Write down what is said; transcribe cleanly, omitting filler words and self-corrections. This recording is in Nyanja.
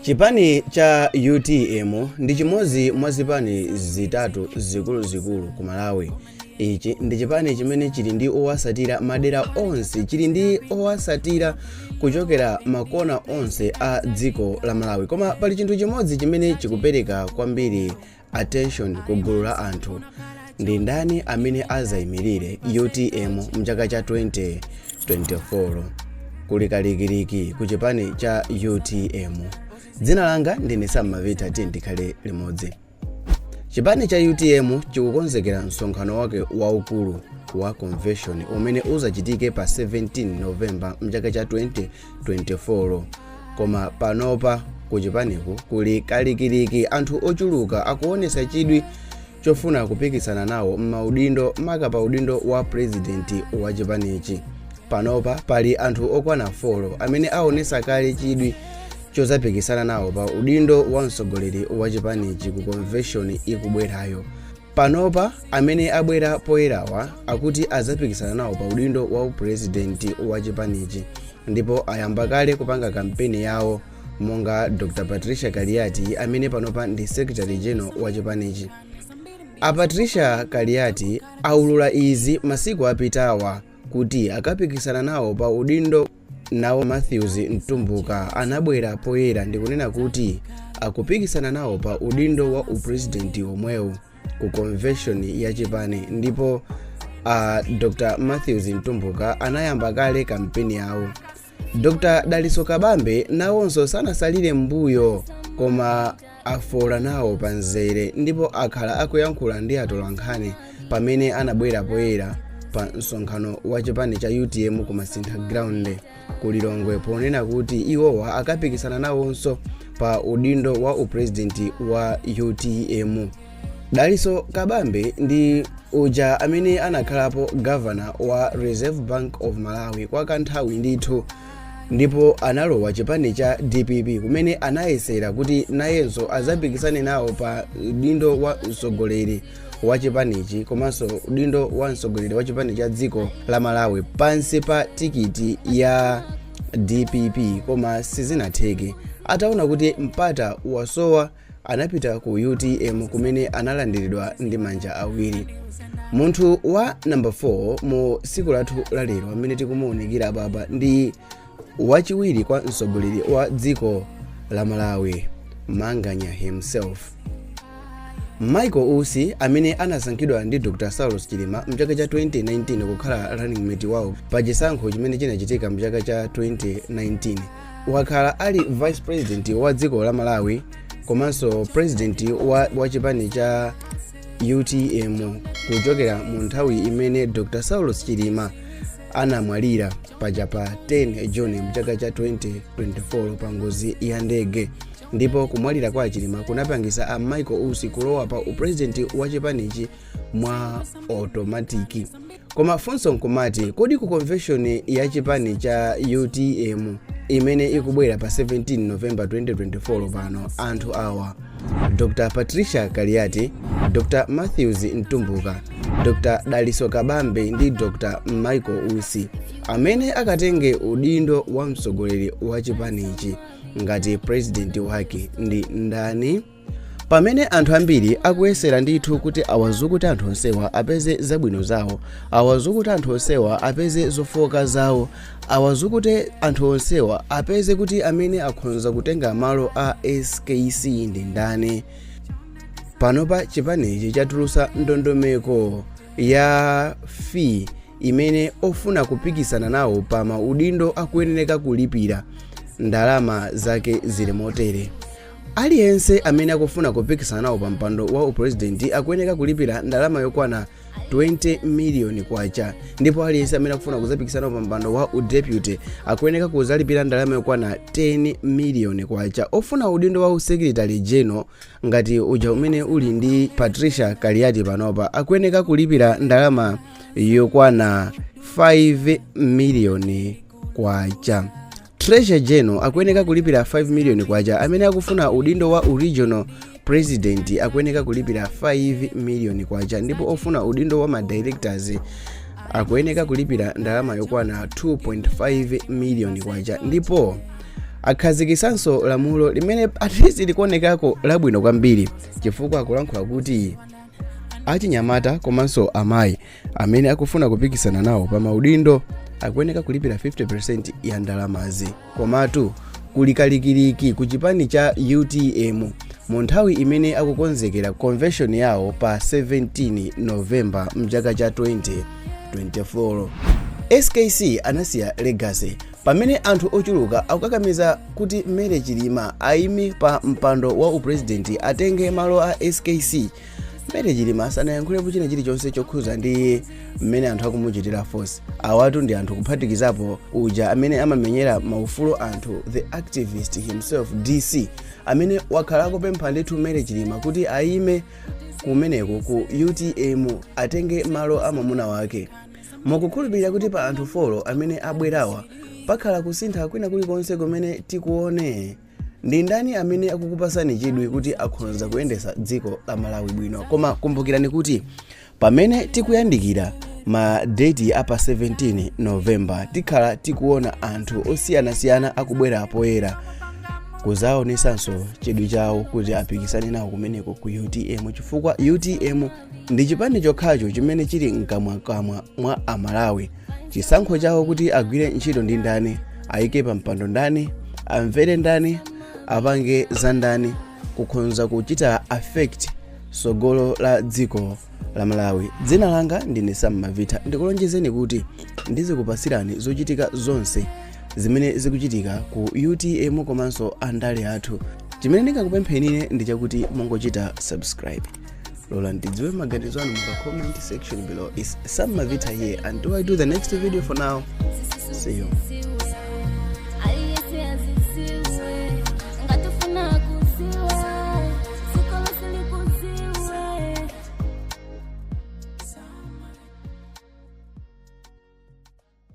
Chipani cha UTM ndi chimodzi mwa zipani zitatu zikuluzikulu ku Malawi. Ichi ndi chipani chimene chili ndi owasatira madera onse, chili ndi owasatira kuchokera makona onse a dziko la Malawi. Koma pali chinthu chimodzi chimene chikupereka kwambiri attention ku gulu la anthu: ndi ndani amene azayimirire UTM mchaka cha 2024? Kuli kalikiliki ku chipani cha UTM. Dzina langa ndine Sam Mavita, tiye ndikhale limodzi. Chipani cha UTM chikukonzekera msonkhano wake waukulu wa convention umene uzachitike pa 17 Novemba mchaka cha 2024. Koma panopa ku chipaniku kuli kalikiliki, anthu ochuluka akuonesa chidwi chofuna kupikisana nawo m'maudindo, maka pa udindo wa president wa chipanichi. Panopa pali anthu okwana 4 amene aonesa kale chidwi chozapikisana nawo pa udindo wa mtsogoleri wa chipanichi ku convention ikubwerayo. Panopa amene abwera poyerawa akuti azapikisana nawo pa udindo wa upurezidenti wa chipanichi ndipo ayamba kale kupanga kampeni yawo, monga Dr Patricia Kaliati amene panopa ndi secretary general wa chipanichi. A Patricia Kaliati aulula izi masiku apitawa kuti akapikisana nawo pa udindo. Nawo Matthews Mtumbuka anabwera poyera ndikunena kuti akupikisana nawo pa udindo wa upurezidenti omwewu ku convention ya chipani, ndipo Dr Matthews Mtumbuka anayamba kale kampeni yawo. Dr Daliso Kabambe nawonso sanasalire mbuyo, koma afola nawo pa mzere ndipo akhala akuyankhula ndi atolankhani pamene anabwera poyera pa msonkhano wa chipani cha UTM ku Masintha Ground ku Lilongwe, ponena kuti iwowa akapikisana nawonso pa udindo wa upurezidenti wa UTM. Daliso Kabambe ndi uja amene anakhalapo gavana wa Reserve Bank of Malawi kwa kanthawi ndithu, ndipo analowa chipani cha DPP kumene anayesera kuti nayenso azapikisane nawo pa udindo wa mtsogoleri wa chipanichi komanso udindo wa mtsogoleri wa chipani cha dziko la Malawi pansi pa tikiti ya DPP, koma sizinatheke. Ataona kuti mpata wasowa, anapita ku UTM kumene analandiridwa ndi manja awiri. Munthu wa namba 4 mu tsiku lathu lalero amene tikumuwunikira apapa ndi wachiwiri kwa mtsogoleri wa dziko la Malawi, Manganya himself, Michael Usi, amene anasankhidwa ndi Dr Saulos Chilima mchaka cha 2019 kukhala running mate wawo pa chisankho chimene chinachitika mchaka cha 2019. Wakhala ali vice president wa dziko la Malawi komanso president wa chipani cha UTM kuchokera mu nthawi imene Dr Saulos Chilima anamwalira paja pa 10 June mchaka cha 2024 pa ngozi ya ndege. Ndipo kumwalira kwa Chilima kunapangisa a Michael Usi kulowa pa upresident wa chipanichi mwa automatic. Koma funso nkumati, kodi ku convention ya chipani cha UTM imene ikubwera pa 17 November 2024 pano, anthu awa, Dr Patricia Kaliati, Dr Matthews Mtumbuka, Dr Daliso Kabambe ndi Dr Michael Usi, amene akatenge udindo wa mtsogoleri wa chipanichi ngati president wake ndi ndani? Pamene anthu ambiri akuyesera ndithu kuti awazukute anthu onsewa apeze zabwino zawo, awazukute anthu onsewa apeze zofoka zawo, awazukute anthu onsewa apeze kuti amene akhonza kutenga malo a SKC ndi ndani, panopa chipanichi chatulutsa ndondomeko ya fee imene ofuna kupikisana nawo pa maudindo akuyenereka kulipira. Ndalama zake zili motere: aliyense amene akufuna kupikisana nawo pa mpando wa upurezidenti akuyeneka kulipira ndalama yokwana 20 miliyoni kwacha, ndipo aliyense amene akufuna kuzapikisana nawo pa mpando wa udeputy akuyeneka kuzalipira ndalama yokwana 10 miliyoni kwacha. Ofuna udindo wa usecretary general, ngati uja umene uli ndi Patricia Kaliati panopa, akuyeneka kulipira ndalama yokwana 5 miliyoni kwacha. Treasurer general akuyeneka kulipira 5 miliyoni kwacha. Amene akufuna udindo wa regional president akuyeneka kulipira 5 miliyoni kwacha, ndipo ofuna udindo wa madirectors akuyeneka kulipira ndalama yokwana 2.5 miliyoni kwacha. Ndipo Akhazikisanso lamulo limene at least likuonekako labwino kwambiri, chifukwa akulankhula kuti achinyamata komanso amayi amene akufuna kupikisana nawo pa maudindo akuyeneka kulipira 50% ya ndalamazi. Komatu kuli kalikiliki ku chipani cha UTM mu nthawi imene akukonzekera convention yawo pa 17 November mchaka cha 2024. SKC anasiya legacy pamene anthu ochuluka akukakamiza kuti Mary Chilima ayime pa mpando wa upresident, atenge malo a SKC. Mary Chilima sanayankhulepo china chilichonse chokhuza ndi mmene anthu akumuchitira force. Awatu ndi anthu kuphatikizapo uja amene amamenyera maufulu anthu, the activist himself, DC, amene wakhala akupempha ndithu Mary Chilima kuti ayime kumeneko ku UTM, atenge malo a mwamuna wake. Mukukhulupirira kuti pa anthu 4 amene abwerawa pakhala kusintha kwina kulikonse kumene tikuone? Ndi ndani amene akukupasani chidwi kuti akhonza kuyendesa dziko la Malawi bwino? Koma kumbukirani kuti pamene tikuyandikira ma date apa 17 November, tikhala tikuona anthu osiyanasiyana akubwera poyera kuzaonesanso chidwi chawo kuti apikisane nawo kumeneko ku UTM, chifukwa UTM ndi chipani chokhacho chimene chili mkamwakamwa mwa Amalawi. Chisankho chawo kuti agwire ntchito ndi ndani, ayike pa mpando ndani, amvere ndani, apange za ndani, kukhonza kuchita affect sogolo la dziko la Malawi. Dzina langa ndine Sam Mavita. Ndikulonjezeni kuti ndizikupasirani zochitika zonse zimene zikuchitika ku UTM komanso andale athu. Chimene ndingakupempheni ine ndi chakuti mungochita subscribe. Lola ndidziwe maganizo anu mu comment section below. Is Sam Mavita here until I do the next video. For now, see you.